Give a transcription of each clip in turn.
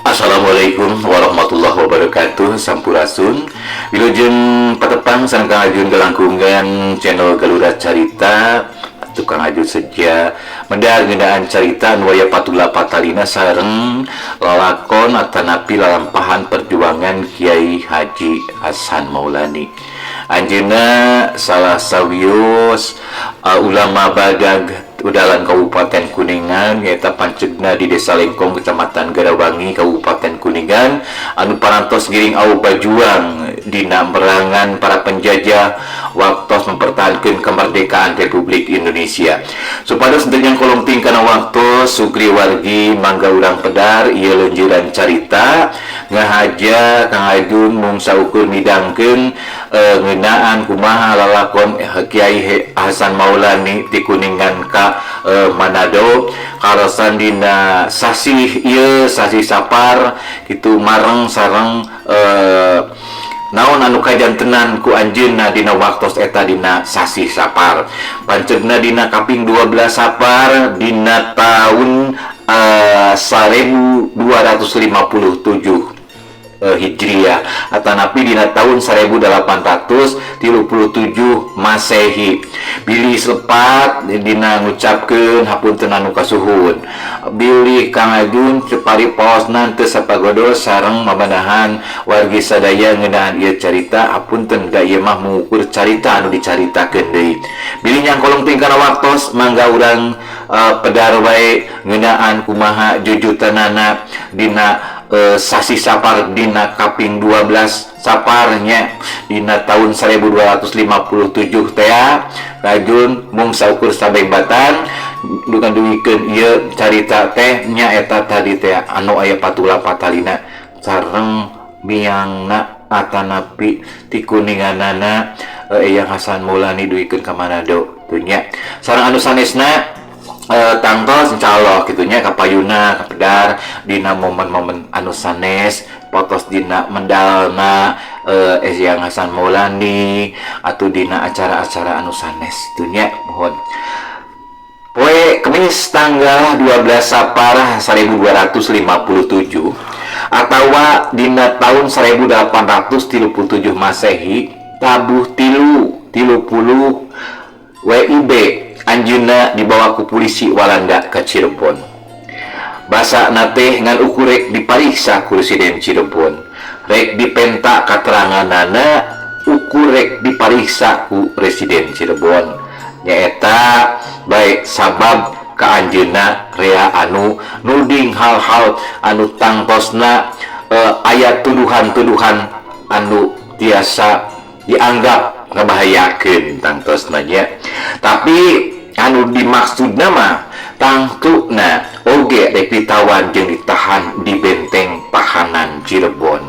Assalamualaikum warahmatullahi wabarakatuh. Sampurasun, wilujeng patepang sareng Kang Ajun kalangkungan channel Galura Carita. Tukang Ajun seja medar ngeunaan carita anu aya patula patalina sareng lalakon atanapi lalampahan perjuangan Kiai Haji Hasan Maulani. Anjeunna salah sawios ulama badag udalan Kabupaten Kuningan, nyaeta pancegna di Desa Lengkong, Kecamatan Garawangi, Kabupaten Kuningan, anu parantos ngiring au bajuang dina merangan para penjajah waktos mempertahankan kemerdekaan Republik Indonesia. Supados henteu nyangkolong kana waktos, sugri wargi, mangga urang pedar ieu lenjeran carita. Ngahaja Kang Ajun mung saukur midangkeun ngeunaan kumaha lalakon Kiai Hasan Maulani ti Kuningan ka Manado karasan dina sasih ieu, sasih Sapar kitu, mareng sareng naon anu kajantenan ku anjeunna dina waktos eta dina sasih Sapar. Pancegna dina kaping 12 Sapar dina tahun 1257 Hijriah atanapi dina tahun 1837 Masehi. Bilih lepat dina ngucapkeun, hapunten anu kasuhun. Bilih Kang Ajun cepari paosna teu sapagodos sareng mamanahan wargi sadaya ngeunaan ieu carita, hapunten, da ieu mah mengukur carita anu dicaritakeun deui. Bilih nyangkolong teuing kana waktos, mangga urang pedar wae ngeunaan kumaha jujutanana dina sasih Sapar dina kaping 12 Saparnya dina tahun 1257 tea. Rajun mung saukur sabeng batan dukan duwikeun ieu carita teh nya eta tadi teh anu aya patula patalina sareng miangna atanapi ti Kuninganana Eyang Hasan Maulani duwikeun ka Manado tuh nya. Sareng anu sanesna, tangtos insyaallah kitu nya kapayuna kapedar dina momen-momen anu sanes, potos dina mendalna Eyang Hasan Maulani atau dina acara-acara anu sanes tuh nya. Mohon poe Kemis tanggal 12 Sapar 1257 atau dina tahun 1837 Masehi, tabuh tilu 30 WIB, anjeunna dibawa ku polisi Walanda ke Cirebon. Basa teh ngan ukur rek dipariksa ku Residen Cirebon, rek dipenta kateranganana, ukur rek dipariksa ku Residen Cirebon, nyaeta baik sabab ka anjeunna rea anu nuding hal-hal anu tangtosna aya tuduhan-tuduhan anu tiasa dianggap ngebahayakeun tangtosna nya. Tapi anu dimaksud nama tangtuna oge rek ditawan jeung ditahan di benteng tahanan Cirebon.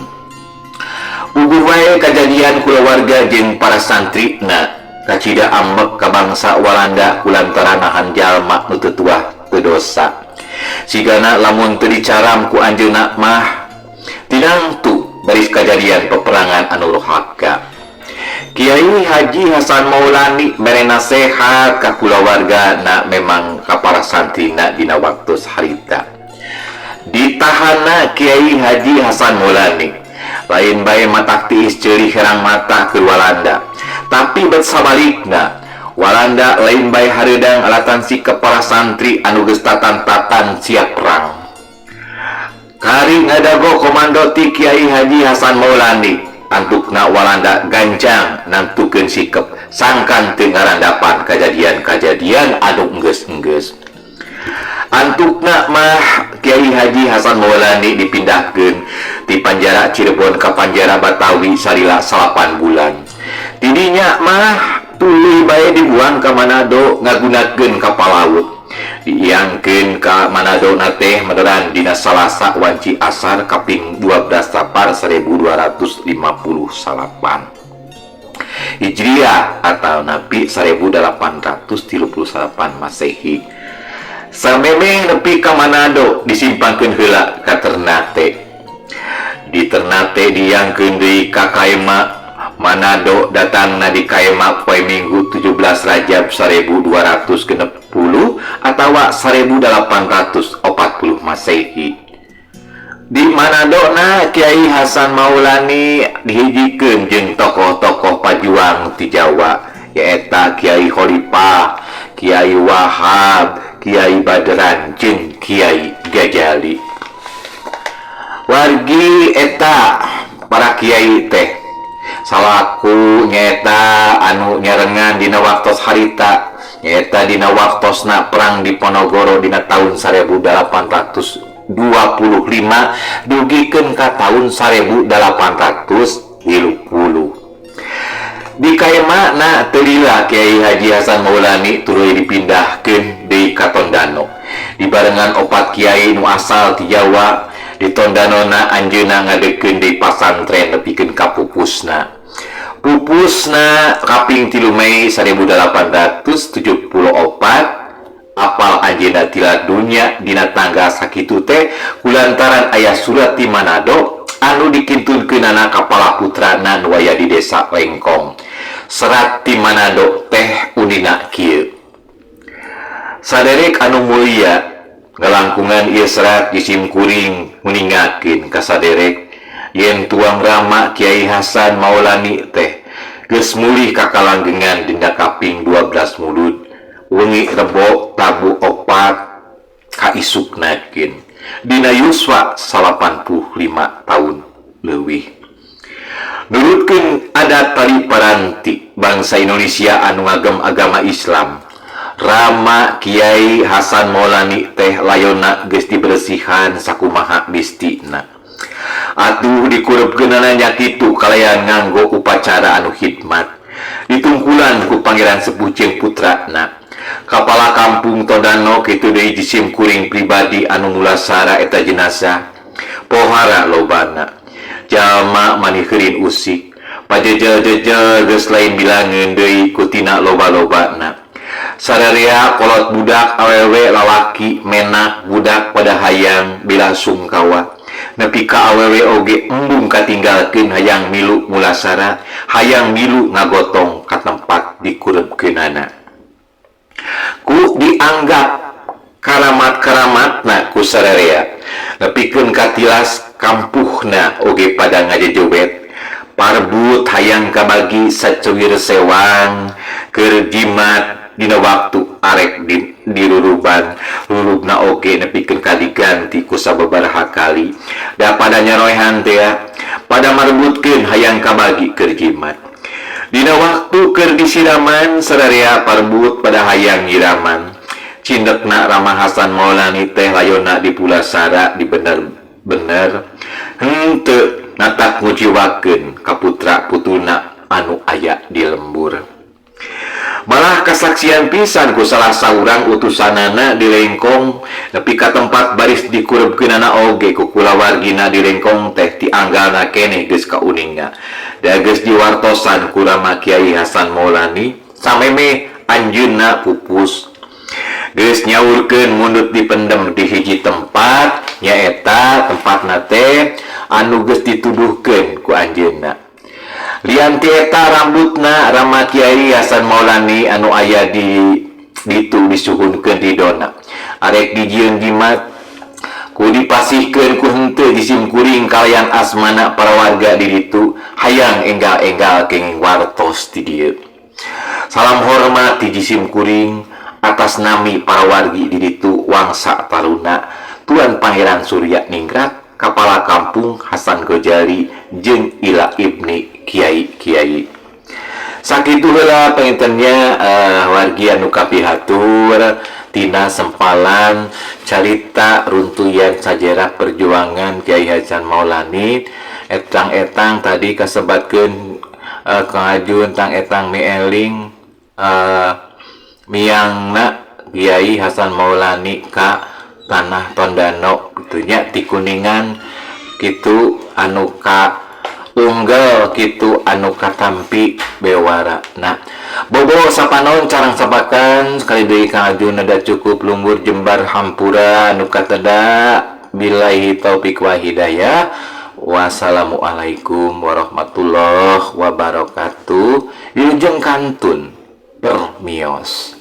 Puguh wae kajadian kulawarga jeung para santri na kacida ambek ka bangsa Walanda kulantaran nahan jalma nu teu tuah teu dosa. Sigana lamun teu dicaram ku anjeunna mah tinangtu baris kajadian peperangan anu rohaka. Kiai Haji Hasan Maulani mere nasehat ka kulawarga na, memang ka para santrina dina waktu harita. Ditahana Kiai Haji Hasan Maulani lain bae matak tiis ceuli herang mata ke Walanda, tapi bet sabalikna Walanda lain bae hareudang alatan sikep para santri anu geus tatan-tatan siap perang. Kari ngadago komando ti Kiai Haji Hasan Maulani, antukna Walanda gancang nantukeun sikep sangkan teu ngarandapan kajadian-kajadian anu enggeus-enggeus. Antukna mah Kiai Haji Hasan Maulani dipindahkeun ti panjara Cirebon ka panjara Batawi salila 9 bulan. Tidinya mah tuluy bae dibuang ka Manado ngagunakeun kapal laut. Diiangkeun ka Manado na teh meneran dina Salasa wanci asar kaping 12 Sapar 1259. Hijriah atanapi 1838 Masehi. Samemeh nepi ka Manado disimpangkeun heula ka Ternate. Di Ternate diangkeun deui ka Kaema Manado. Datangna di Kaema poe Minggu 17 Rajab 1260 atawa 1840 Masehi. Di Manado na Kiai Hasan Maulani dihijikeun jeung tokoh-tokoh pajuang ti Jawa, nyaeta Kiai Khalifah, Kiai Wahab, Kiai Badran jeung Kiai Gajali. Wargi, eta para kiai teh salaku nyaeta anu nyarengan dina waktos harita, nyaeta dina waktosna perang Diponegoro dina tahun 1825 dugikeun ka tahun 1830. Di Kaema na teu lila Kiai Haji Hasan Maulani tuluy dipindahkeun deui ka Tondano dibarengan opat kiai nu asal ti Jawa. Di Tondanona anjeunna ngadegkeun deui pasantren nepikeun ka pupusna. Pupusna kaping 3 Mei 1874. Apal anjeunna tilar dunya dina tanggal sakitu teh kulantaran aya surat di Manado anu dikintunkeunana ka putrana nu aya di desa Lengkong. Serat di Manado teh unina kieu: "Saderek anu mulia, ngalangkungan ieu serat jisim kuring nguningakeun ka saderek yen tuang Rama Kiai Hasan Maulani teh geus mulih ka kalanggengan dina kaping 12 Mulud, wengi Rebo tabuh 4 kaisukna dina yuswa 85 tahun leuwih. Nurutkeun adat tali paranti bangsa Indonesia anu ngagem agama Islam, Rama Kiai Hasan Maulani teh layona geus dibersihan sakumaha mistina. Atuh dikurebkeunana nya kitu kalayan nganggo upacara anu hikmat, ditungkulan ku Pangeran Sepuh jeung putrana, kepala kampung Tondano, kitu deui jisim kuring pribadi anu mulasara eta jenazah. Pohara lobana, jalma maniheurin usik, pajejel-jejel geus lain bilangeun deui kutina loba-lobana. Sararea kolot budak, awewe, lalaki, menak budak pada hayang bila sungkawa, nepi ka awewe oge embung katinggalkeun hayang milu mulasara, hayang milu ngagotong ka tempat dikurebkeunana. Ku dianggap karamat-karamatna ku sararea, nepikeun katilas kampuhna oge pada ngajejewet parbut hayang kabagi sacuwir sewang keur jimat dina waktu arek di diruruban. Rurubna oge nepikeun ka diganti ku sababaraha kali, da pada nyaroehan teh pada marebutkeun hayang kabagi keur jimat. Dina waktu keur disiraman, sararea parbut pada hayang nyiraman. Cindekna Rama Hasan Maulani teh layona di pulasara di bener-bener henteu natak nguciwakeun ka putra putuna anu aya di lembur. Malah kasaksian pisan ku salah saurang utusanana di Lengkong nepi ka tempat baris dikurebkeunana oge ku kulawargina di Lengkong teh tianggalna keneh geus kauninga, da geus diwartosan ku Rama Kiai Hasan Maulani sameme anjeunna pupus, geus nyaurkeun mundut dipendem di hiji tempat, nyaeta tempatna teh anu geus dituduhkeun ku anjeunna. Lian ti eta, rambutna Rama Kiai Hasan Maulani anu aya di ditu disuhunkeun ridona arek dijieun jimat. Ku dipasihkeun ku henteu jisim kuring kalayan asmana para warga di ditu hayang enggal-enggal kenging wartos ti dieu. Salam hormat ti jisim kuring atas nami para wargi di ditu Wangsa Taruna, Tuan Pangeran Surya Ningrat, Kepala Kampung Hasan Gojali jeung Ila Ibni Kiai Kiai." Sakitu heula panginten nya, wargi anu kapihatur, tina sempalan carita runtuyan sajarah perjuangan Kiai Hasan Maulani. Etang-etang tadi kasebatkeun Kang Ajun tang etang mieling miangna Kiai Hasan Maulani ka tanah Tondano kitu nya, ti Kuningan kitu anu ka Unggal kitu anu katampi bewarana. Bobo sapanon carang sapakan sekali deui Kang Ajun nada cukup lunggur jembar hampura anu kateda. Billahi taufik wa hidayah. Wassalamualaikum warahmatullahi wabarakatuh. Wilujeng kantun permios.